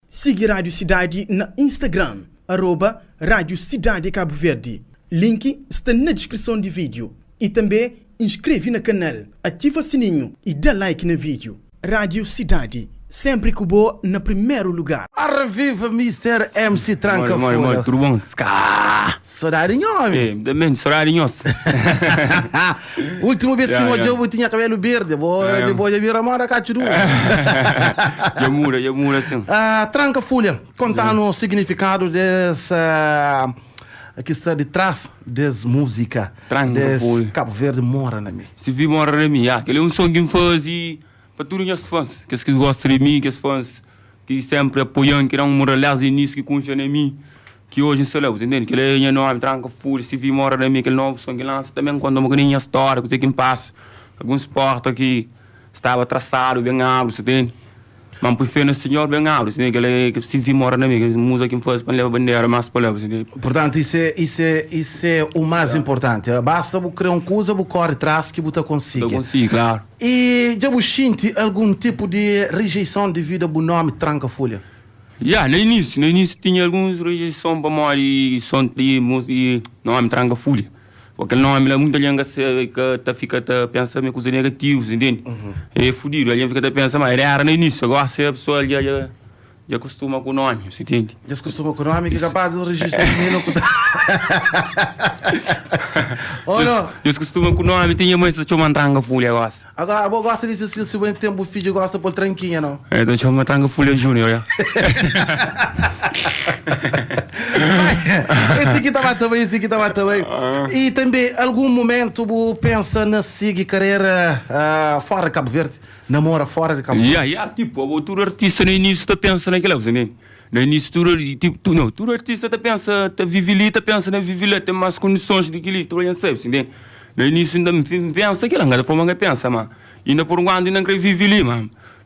Sigi Rádio Sidadi na Instagram, arroba Rádio Sidadi Cabo Verde. Link sta na diskrison di vídeo. I tanbê inskreve na kanal, ativa sininhu i da like na vídeo. Rádio Sidadi, sénpri ku bo na primeru lugar. Arra viva Mister MC Tranka Modi, modi, modi, Folha. tudu bon? Skaa! Sodadi nho, homi. Eh, também, sodadi nhos. Último vez ki Ya, N ya. odja-u bu tinha kabelu berdi, bo Ya. bo dja bira moda katxu duru. Dja muda, dja muda sin. Ah, Tranka Fulha, konta-nu signifikadu des ki sta di tras des múzika Tranka des Folha. Cabo Verde mora na mi. Si vi mora na mi, ya. Kel é un son ki N faze pa tudu nhas fãs, kes ki gosta di mi, kes fãs ki sénpri apoia-m, ki da-m un mural désdi inísiu, ki kunfia na mi, ki oji N sta la, bu ta intende? Kel é nha nómi, Tranka Fulha, Si vi mora na mi, kel novu son ki N lansa tanbê N konta un bokadinhu nha stória, kuzê ki N pasa, alguns pórta ki staba trasadu ben abri, bu ta intende? Ma N pui fé na Sinhor ben abri, bu ta intende? Kel é kel Si vi mora na mi, kel múzika ki N faze pa N leba bandera más pa la, bu ta intende? Purtantu, isu é, isu é, isu é u más inportanti. Basta bu kre un kuza, bu kóre tras ki bu ta Bu ta konsigi. konsigi, klaru. I dja bu xinti algun tipu di rijeison dividu a bu nomi Tranka Fulha? Ya, na inísiu, na inísiu tinha alguns rijeison pamodi son di di nomi Tranka Fulha. Ku kel nomi la munta algen ka sabe, ka ta fika ta pensa ma é kuza negativu, ntende? É fudidu, algen fika ta pensa ma era na inísiu, gosi pesoal dja dja. Dja kustuma ku nomi, si ntende? Dja kustuma ku nomi ki kapaz es rejista di mi no ku ta. Oh no. Dja kustuma ku nomi, ti nha mai ta txoma-m Tranka Fulha gosi. Agora abo gosta di si si bu ten bu fidju gosta pol Trankinha no? É, ta txoma Tranka Fulha Junior, ya. Esse ki ta ba ta bai, esse ki ta ba ta bai. E tanbe algun momentu bu pensa na sigi karera fora di Kabu Verdi? Namora fora di Cabo Verde. Ya, ya, tipo, abo tudu artista na inísiu ta pensa na kila, bu sabe? Na inísiu tudu, tipo, tu, não, tudu artista ta pensa, ta vivi li, ta pensa na vivi la, ten más kondisons di ki li, tudu algen sabe, sabe? Na inísiu N ta pensa kila, N ka ta fla ma N ka pensa, ma inda por enkuantu inda N kre vivi li, ma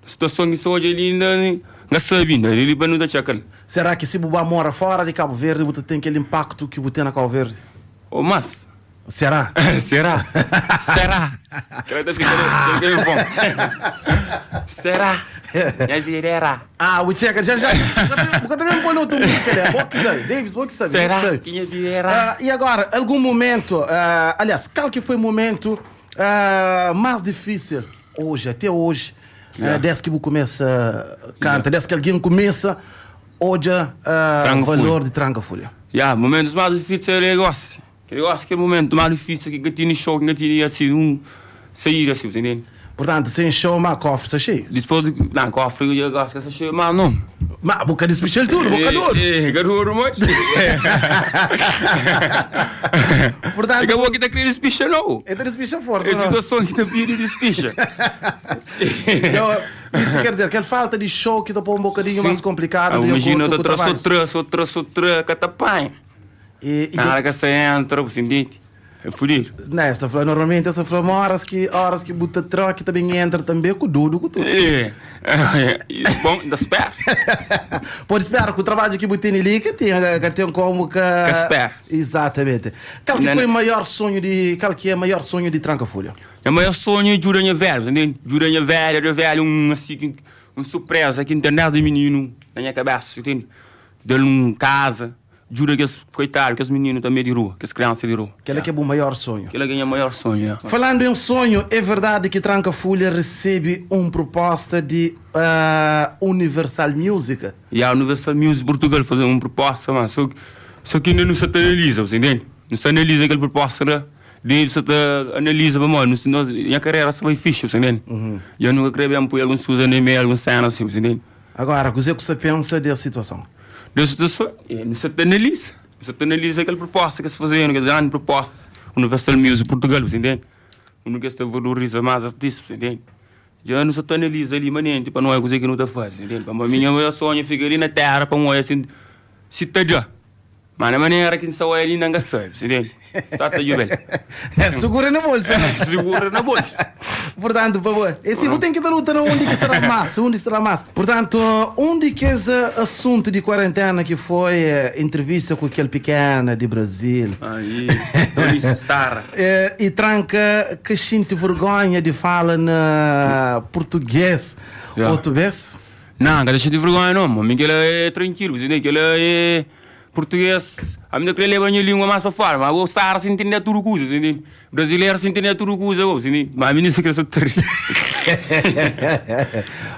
situason ki sta odja li inda N ka sabe inda, li pa nu ta txeka-l. Será ki si bu ba mora fora di Cabo Verde bu ta ten kel impaktu ki bu ten na Cabo Verde? Ou más. Será? Será? Será? Kel ta fika kel kel bom. Será? Nha vida era. Ah, bu txeka, já já. Bu ka ta ben poi outra música ali. Bo ki sabe, Davis, bo ki sabe. Será bo ki sabe. que nha vida era? Ah, e agora, algum momento, ah, aliás, qual que foi o momento ah, mais difícil hoje, até hoje, ah, desde que bu começa canta, desde que alguém começa odja ah, Tranka valor folha. de tranca folha? Ya, momentos mais difíceis é gosi. Eu acho que é momento mais difícil que tinha show, que tinha assim, um saída assim, você entende? Portanto, sem show, mas cofre está cheio. Depois de, não, cofre eu gosto que está cheio, mas não. Mas boca despichou tudo, boca duro. É, é, duro muito. Portanto, acabou que tá querendo despichar não. Então despicha força. É situação que tá pedindo despicha. Então, isso quer dizer que ele falta de show que tá pôr um bocadinho Sim. mais complicado. Ah, imagina, eu tô só tra, só tra, só tra, catapanha. E, e Na hora que você entra, bu sintenti, é fudidu. Não, esta fla, normalmente essa fla, ma horas que, horas que bu ta tra, que também entra também com dudu com tudo. É, é, bom, da spera. Pode esperar que o trabalho que bu tem ali, que tem, que tem como que... Que espera. Exatamente. Qual que Não, foi o não. maior sonho de, qual que é o maior sonho de Tranka Folha? Nha maior sonho é djuda nha velho, você entende? Djuda nha velha, nha velha um assim, que- um surpresa que não tem nada de menino na minha cabeça, você entende? Dá-lhe um casa. Djuda kes koitadu, kes mininu tanbe di rua, kes kriansa di rua. Kel-la ki é bu maior sonhu. Kel-la ki é nha maior sonhu, ya. Falandu em sonhu, é verdadi ki Tranka Fulha resebe un proposta di Universal Music? Ya, Universal Music Portugal faze un proposta, ma so so ki inda nu sa ta analiza, bu sa intende? Nu sa analiza kel proposta la, David sa ta analiza pamodi nu nos nha karera sa bai fixi, bu sa intende? Ya nu ka kre ben poi alguns kuza na meiu, alguns sena asi, bu sa intende? Agora, kuzê ku sa pensa des situason? Des situason, eh, nu sa ta analiza. Nu sa ta analiza kel proposta ki es fazenu, kel grandi proposta. Universal Music Portugal, bu ta intende? Undi ki es ta valoriza más artista, bu ta intende? Dja nu sa ta analiza li manenti pa nu odja kuzê ki nu ta faze, bu ta intende? Pamodi mi nha maior sonhu é fika li na tera pa N odja si si ta da. Ma na manera ki N sta oja li inda N ka sabe, si ntende? Só ta djuda-l. Sugura na bolsa. Sugura na bolsa. Portanto, pa bo, e si bu ten ki ta luta na undi ki sta más, undi ki sta más. Portanto, un di kes asuntu di kuarentena ki foi entrevista ku kel pikena di Brasil. Aí, Eunice Sara. E tranka ka xinti vergonha di fala na português Yeah. otu bes. Nan, ka ta xinti vergonha no, mo mi kela é trankilu, bu ntende? Kela é purtuges, ami ta kre leba nha lingua mas pa fora, ma bo stara sin ntende tudu kuza, bu ntende? Brasileru sin ntende tudu kuza bo, bu ntende? Ma ami nin kre so ta ri.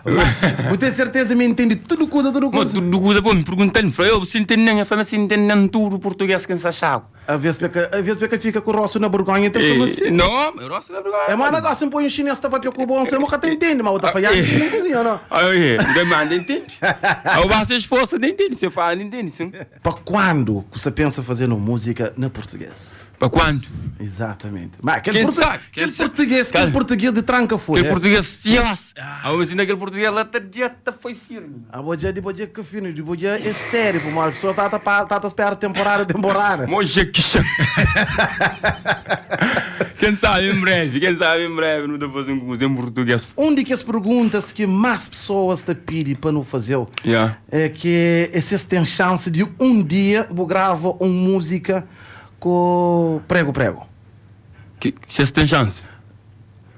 Mas bu ten serteza mi ntende tudu kuza, tudu Mo kuza? tudu kuza, bo, mi pergunta-l, mi fla, yo, bu si ntende-m? El fla ma si ntende-m tudu purtuges ki N sa xagu. Aves pa ka, aves pa ka fika ku rostu na burgonha, ta fla si. No, rostu na burgonha. É ma negócio põe um chinês ta papia ku bom, você ka ta entende, mas o ta falhar não cozinha, não. Aí, demanda entende. Aí basta esforço, não entende, você fala, não entende, sim. Pa quando que você pensa fazer uma música na português? Pa quando? Exatamente. Mas aquele, Quem portu sabe? aquele Quem sabe? português, aquele português de tranca folha. Aquele português, tias. Aí você naquele português lá tá dieta foi firme. A bodia de bodia que fino, de bodia é sério, pô, a pessoa tá tá tá tá esperando temporada, temporada. Moja que chama. Quem sabe em breve, quem sabe em breve não tá fazendo coisa em português. Um de que as perguntas que mais pessoas te pedem para não fazer Yeah. é que vocês têm chance de um dia vou gravar uma música com prego prego. Que vocês têm chance?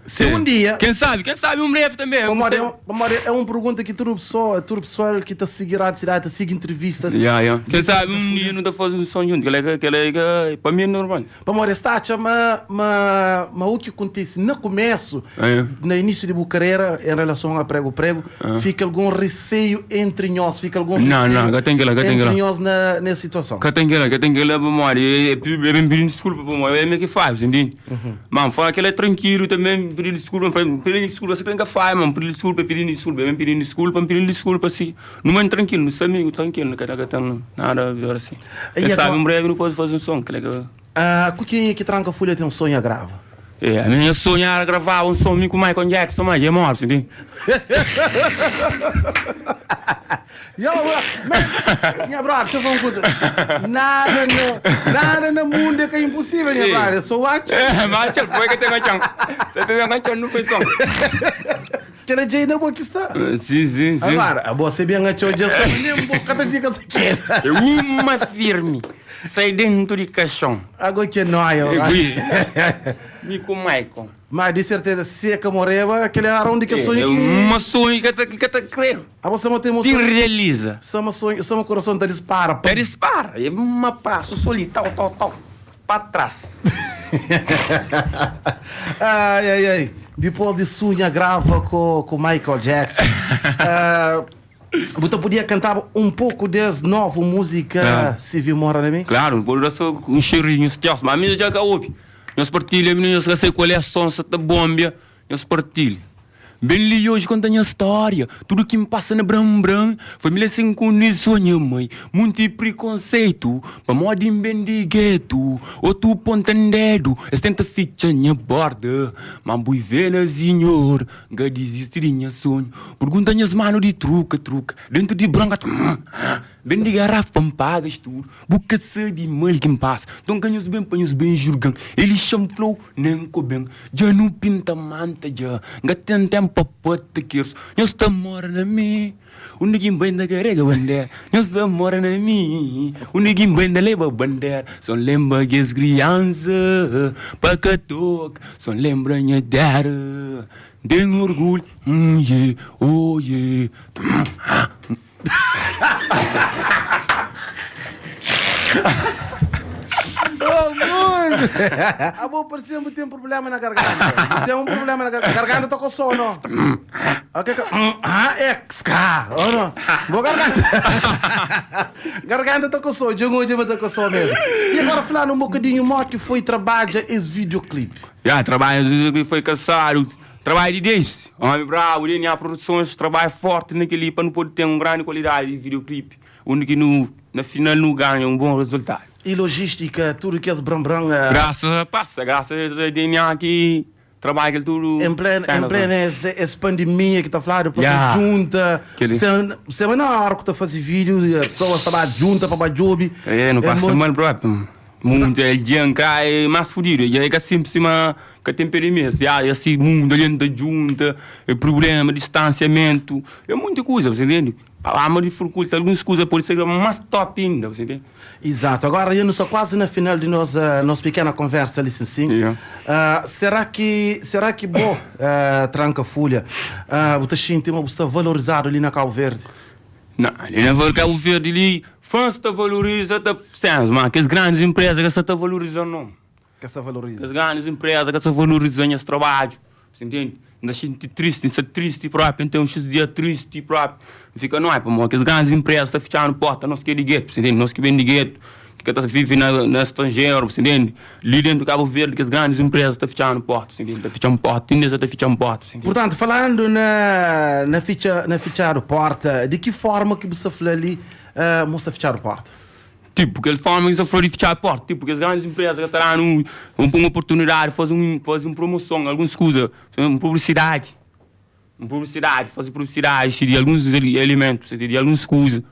Se um dia Quem sabe, quem sabe um breve também. Vamos é, é uma pergunta que toda pessoa, toda pessoa que está seguindo a cidade, está seguindo entrevistas. Yeah, yeah. Quem sabe um dia não tá fazendo um som junto, que é que é para mim é normal. Vamos está, mas mas mas o que acontece no começo, É. no início de boa carreira, em relação a prego prego, fica algum receio entre nós, fica algum Não, receio não, cá tem que lá, cá tem que entre lá. nós na nessa situação. Que tem que lá, que tem que lá, memória. É é bem pedindo desculpa, memória. É meio que faz, entende? Mano, fala que ele é tranquilo também, pedindo desculpa, pedindo desculpa, você tem que faz, mano, pedindo desculpa, pedindo desculpa, bem pedindo desculpa, pedindo desculpa, assim. Não é tranquilo, não sou amigo, tranquilo, não quero que nada a ver assim. E Quem agora- sabe em breve não posso fazer um som, que legal. Ah, com quem é que tranca folha tem um sonho a grava? É, a minha sonho era gravar um som com o Michael Jackson, mas é morto, entende? Yo, man, minha brother, deixa eu falar uma coisa. Nada no, nada no mundo é que é impossível, minha Ei. brother. Eu só acho. É, mas foi que tem ganchão. Você tem ganchão, não foi som. Aquele dia não que está. Sim, sim, sim. Agora, você bem achou já está nem boca tá fica sequer. É uma firme. Sai dentro de caixão. Agora que nóia. É, gui. Nico Michael. Mas de certeza, se é que morreu, aquele era onde que sonho É que. uma sonho que tá, que tá creio. Ah, você não tem Te emoção. realiza. Só sonho, só coração tá dispara. Pera, dispara. É uma passo soli, tal, tal, tal. Pra trás. Ai, ai, ai. Depois de sonha grava com com Michael Jackson. Ah, você podia cantar um pouco dessa nova música Ah. Se Viu Mora na mim? Claro, por isso um cheirinho, mas a minha já ouve. Nós partilha, nós sei qual é a som, se tá bombia, nós partilha. Bem li hoje conta a minha história, tudo que me passa na bram bram, família sem condição, minha mãe, muito preconceito, pa modo em bem de gueto, outro pontando dedo, eles tenta ficha minha borda, mas bui vena senhor, nunca desiste de minha sonho, pergunta minhas mano de truca, truca, dentro de branca, hum, ah, bem de garrafa, me pagas tudo, buca se de mal que me passa, então ganhos bem, panhos bem jurgão, ele champlou, nem co bem, já não pinta manta já, nga tem tempo pa pata que nós tá mora na mim. O neguinho bem da carrega bandeira, nós tá mora na mim. O neguinho bem da leva bandeira, só lembra que as crianças, pa que toca, só lembra minha terra. Tem orgulho, yeah, oh yeah. Oh, mundo! A boa parecia que tem um problema na garganta. Tem um problema na garganta. Garganta tá com sono. Ok, ah, é, ska, oh não. Boa garganta. Garganta tá com sono, de um tá com sono mesmo. E agora falando um bocadinho, mo que foi trabalho esse videoclipe. Já, trabalho, às vezes foi cansado. Trabalho de 10. Homem bravo, DNA Produções, trabalho forte naquele para não poder ter uma grande qualidade de videoclipe. Onde que no, na final não ganha um bom resultado. E logística, tudo que é bram bram. Graças a passa, graças a DNA que trabalha aquilo tudo. Em plena, em plena essa, essa pandemia que está falando, porque Yeah. junta. Aquele- Você, você vai na hora que está fazendo vídeo, e a pessoa está junta para job. É, não passa muito- mal próprio. Muito, é dia cá é mais fodido. É que sempre cima que tem pandemia. Ah, esse mundo, a gente junta, é problema, distanciamento, é muita coisa, você entende? Ama difikulta alguns kuza pode ser más top inda, bu entende? Exato. Agora já nu sta quase na final di nos nos pequena conversa li sinsin. Yeah. Será ki será ki bo Tranka Fulha bu ta xinti ma bu sta valorizadu li na Cabo Verde? Não, li na Cabo Verde li fãs ta valoriza ta sens, ma kes grandes empresa ka sa ta valoriza não. Ka sta valoriza. Kes grandes empresa ka sa valoriza nhas trabadju, bu intende? N ta xinti tristi, N sta tristi propi, N ten un xis dia tristi propi. N fika noi pamodi kes grandes empresa sta fitxanu porta, nos ki é di getu, bu intende? Nos ki ben di getu, ki ka ta vive na stranjeru, bu intende? Li dentu Kabu Verdi kes grandes empresa sta fitxanu porta, bu intende? Ta fitxan porta, inda es sa ta fitxan porta, bu intende? Purtantu, falandu na na fitxa na fitxadu porta, di ki forma ki bu sta fla li ma bu sta fitxadu porta? Tipo, kel forma ki sa fla di fitxa porta, tipo, kes grandes empresa ka ta danu un oportunidadi faze un faze un promoson, alguns kuza, un publisidadi, un publisidadi, faze publisidadi si di alguns elementus, si di alguns kuza,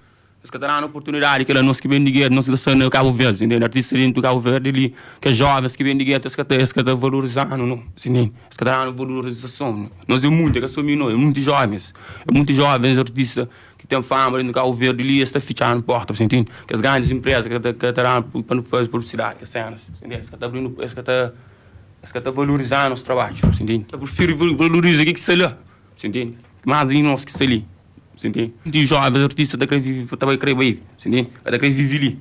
es ka ta danu oportunidadi, kila nos ki ben di getu, nos ki ta sta na Kabu Verdi, entende, artista di Kabu Verdi li, kes jovens ki ben di getu, es ka ta es ka ta valorizanu no, entende, es ka ta danu valorizason, nos é munti, é ka so mi no, é munti jovens, é munti jovens artista. Ki ten fama di Kabu Verdi li, es ta fitxa-nu porta, bu sa intende? Kes grandis inpreza ka ta ka ta da-nu pa nu faze publisidadi, kes senas, bu sa intende? Es ka ta abri-nu, es ka ta es ka ta valoriza nos trabadju, bu sa intende? Ta prifiri valoriza ke ki sta la, bu sa intende? Más di nos ki sta li, bu sa intende? Di jovens artista ta kre vive, ta bai kre bai, bu sa intende? Ka ta kre vive li.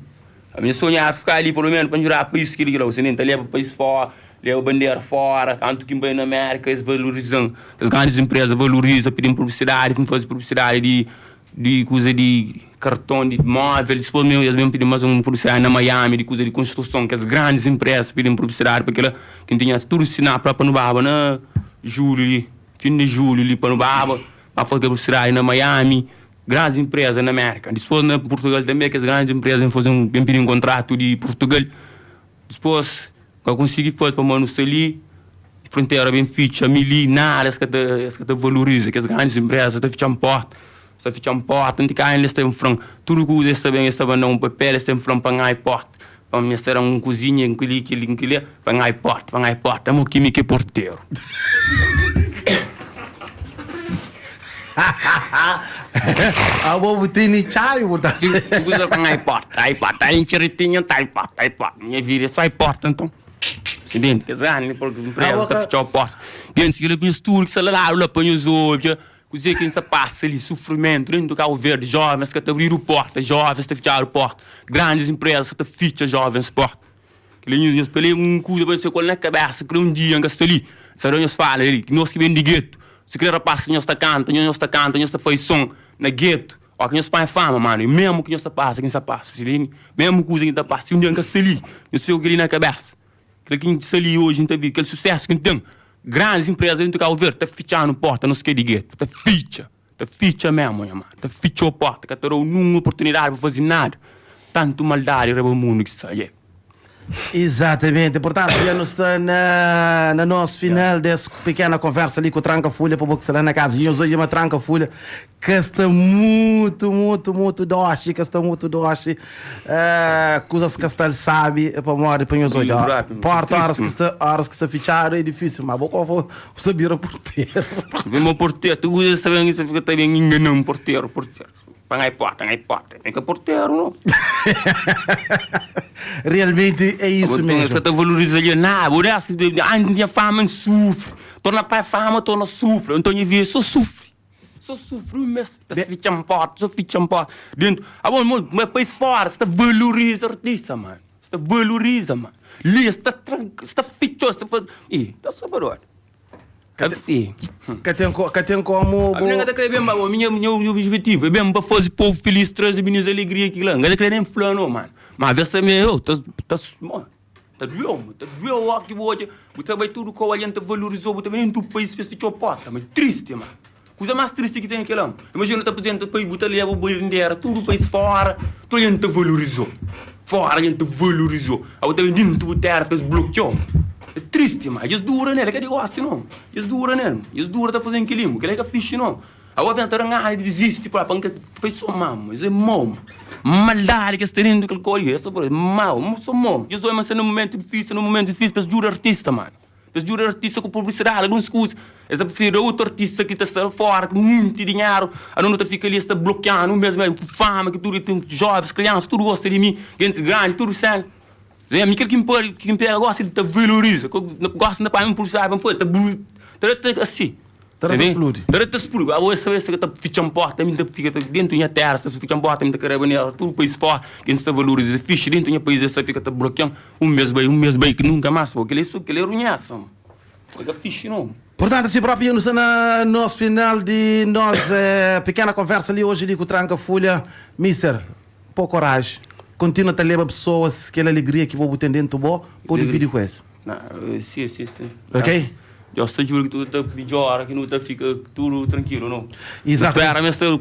Ami nha sonhu éra fika li pelu menu pa N djuda país kel-li kel-la, bu sa intende? Ta leba país fora. Leba bandera fora, kantu ki N bai na Mérika es valoriza-m, kes grandis inpreza valoriza, pidi-m publisidadi, pa N faze publisidadi di di kuza di karton, di móvel, dispôs mi es ben pidi-m más un publisidadi na Miami di kuza di konstruson, kes grandis inpreza pidi-m publisidadi pa kila, ki N tinha tudu sinadu pa nu baba na julhu li, fin di julhu li pa nu baba pa faze publisidadi na Miami, grandis inpreza na Mérika, dispôs na Purtugal tanbe kes grandis inpreza ben faze un ben pidi-m kontratu di Purtugal. Dipôs, ka konsigi faze pamodi nu sta li, frontera ben fitxa, mi li nada es ka ta es ka ta valoriza, kes grandis inpreza ta fitxa-m porta, es ta fitxa-m porta, nti ka es ta ben fla-m tudu kuza, es ta ben es ta manda-m un papel, es ta ben fla-m pa N ai porta, pa N es ta da-m un kuzinha, un keli, keli, un keli, pa N ai porta, pa N ai porta, amo ki mi ki é porteru. Abo bu tene txabi bu ta. Bu kuza pa ngai porta, ai porta, ai txiritinha, ta ai porta, ai porta. Minha vida é só ai porta então. Se bem, kes grandi empresa ta fitxau porta. Gentis ki la nhos tudu ki sta la ladu la pa nhos odja kuzê ki N sta pasa li, sufrimentu dentu Kabu Verdi, jovens ka ta abridu porta, jovens ta fitxadu porta, grandis empresa ta fitxa jovens porta. Kel-li nhos nhos pele un kuza pa nhos fika ku el na kabésa kre un dia N ka sta li Sa da nhos fala li nos ki ben di getu Si kre rapás ki nhos ta kanta nhos nhos ta kanta nhos ta faze son na getu Ó ki nhos panha fama manu é mésmu ki nhos ta pasa ki N sta pasa Mésmu kuza ki N ta pasa Si un dia N ka sta li nhos fika ku kel-li na kabésa Kel ki N sta li oji N ta vive kel susésu ki N ten Grandis inpréza dentu Kabu Verdi ta fitxa-nu pórta nos ki é di getu ta fitxa. Ta fitxa memu nha mano, ta fitxau porta, ka ta dau nun oportunidadi pa fazi nada, tantu maldadi riba mundu ki sta yeah. Exatamente, portanto dja nu sta na na nos final des pequena conversa li ku Tranka Fulha pa bo ki sta la na casa e nhos odja ma Tranka Fulha ka sta mutu mutu mutu doxi ka sta mutu doxi eh, kuzas ka sta sabi pamodi pa nhos odja porta horas ki sta horas ki sta fitxadu é difícil ma bo ka Você bira porteiro. Vem meu porteiro, tu usa essa bem, você fica também enganando porteiro, porteiro. Pangai porta, pangai porta. Vem que porteiro, não. Realmente é isso mesmo. Você tá valoriza ali, não, por isso que antes tinha fama, sofre. Torna pai fama, torna sofre. Então eu vi só sofre. Só sofre um mês, tá se ficha porta, só ficha porta. Dentro, ah bom, mas país fora, você tá valoriza artista, mano. Sta valoriza ma li es sta tranka sta fitxo sta faze ih ta soba dodu Ka te, ka ten ko, ka ten komu bo. Ami ka ta kre ben ba bo mi nha nha objetivu é ben pa faze povu feliz traze minis alegria kila N ka ta kre nen fla no mano ma vez ta me oh ta ta mo ta dueu mo ta dueu ora ki bu odja bu ta bai tudu kau algen ta valorizou bu ta bai dentu pais pa es fitxou porta ma é tristi mano. Kuza más tristi ki ten é kel-la. Imajina nu ta aprizenta pa bu ta leba bu bandera tudu país fóra, tudu algen ta valoriza-u. Fóra algen ta valoriza-u. Abo ta ben dintu bu téra pa es blokia-u. É tristi, má dja es dura nel, é ka di gósi nau. Dja es dura nel, dja es dura ta faze-m kel-li, kel-la é ka fixi nau. Abo ben ta da ngana di dizisti própi, pa N ka fai so mau, ma es é mau. Maldadi ki es ten dentu kel kau li, é so mau, so mau. Dja es odja ma sta na un mumentu difísil, na un mumentu difísil pa es djuda artista, manu. Pa es djuda artista ku publisidadi, alguns kuza. Es ta prifiri da otu artista ki ta sta fora ku munti dinheru, anu nu ta fika li es ta blokianu mesmu ku fama ki tudu ten jovens, kriansa tudu gosta di mi, gentis grandi tudu sena. Zé mi kel ki N pari ki N pega gosi ta valoriza, gosi N ta panha un publisidadi pa N faze ta ta ta asi. Ta da ta spludi. Ta da ta spludi. Abo es sabe ta fitxa-m porta mi ta fika ta dentu nha tera sa fitxa-m porta mi ta kareba nel tudu país fora ki N sta valoriza fixi dentu nha país es ta fika ta blokian un mes bai un mes bai ki nunka mas bo kel-li kel-li é runhesa. É ka fixi no. Portanto, si propi nu sta na nos final di nos pikena konversa li oji li ku Tranka Fulha. Mister, po koraji, kontinua ta leba pesoas kel alegria ki bo bu ten dentu bo, po dividi ku es. Na, si, si, si. Ok? Deus ta djuda ki tudu ta midjora, ki nu ta fika tudu trankilu, no. Exatamente. Spera ma es ta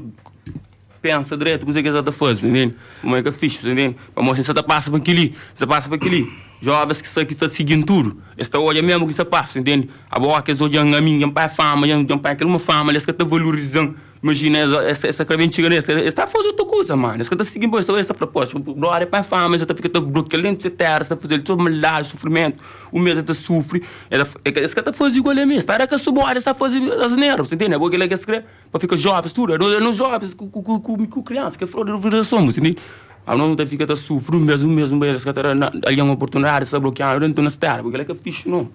Pensa dretu kuzê ki es sa ta faze, ntende? Pamodi é ka fixi, ntende? Pamodi si N sa ta pasa pa kel-li, N sa pasa pa kel-li. Jovens ki sta ki sta sigi-m tudu, es ta odja mésmu ki N sa pasa, ntende? Abo óki es odja-m ami, dja N panha fama, dja N panha kel uma fama li, es ka ta valoriza-m. Imajina, es es ta krê ben txiga na es, es ta faze otu kuza, manu. Es ka ta sigi-m, es ta odja, es ta fla, Poxa, brother panha fama, es ta fika ta blokia-l déntu se téra, es ta faze-l txeu maldadi, sufrimentu. Un mês el ta sufri, es ka ta faze igual ami, es ta da ka su bodi, es ta faze asnera, ntende? Abo kel-la ki es krê. Pa fika jovens tudu, anos é nos jovens ku kriansa ke flor di revelason, bu sibi? Anos nu ta fika ta sufri un mes un mes un mes, es ka ta da algen oportunidadi, sta blokiadu dentu nos tera, purki kila ka fixi no.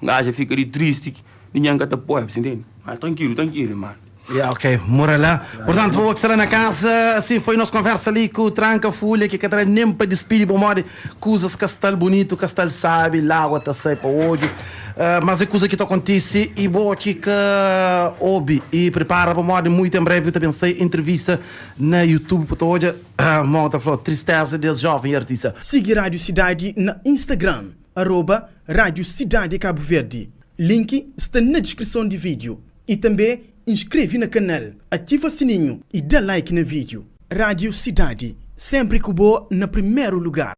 Un gaju fika di tristi, ningen ka ta apoia, bu ntende? Ma trankilu, trankilu manu. Ya ok, mora la. Portantu, pa bo ki sta la na kasa, asin foi nos konversa li ku Tranka Fulha, ki ka ta da nen pa dispidi pamodi kuzas ka sta-l bunitu, ka sta-l sabi, lagua ta sai pa odju. Mas é kuza ki ta kontise i bo ki ka obi i pripara pamodi muitu en brevi ta ben sai entrevista na youtube bu ta odja mo ta fla tristeza des joven artista. Sigi Rádio Sidadi na Instagram, arroba Rádio Sidadi Cabo Verde. Link sta na diskrison di vídeo. I tanbê inskreve na kanal, ativa sininhu i da like na vídeo. Rádio Sidadi, sénpri ku bo na primeru lugar.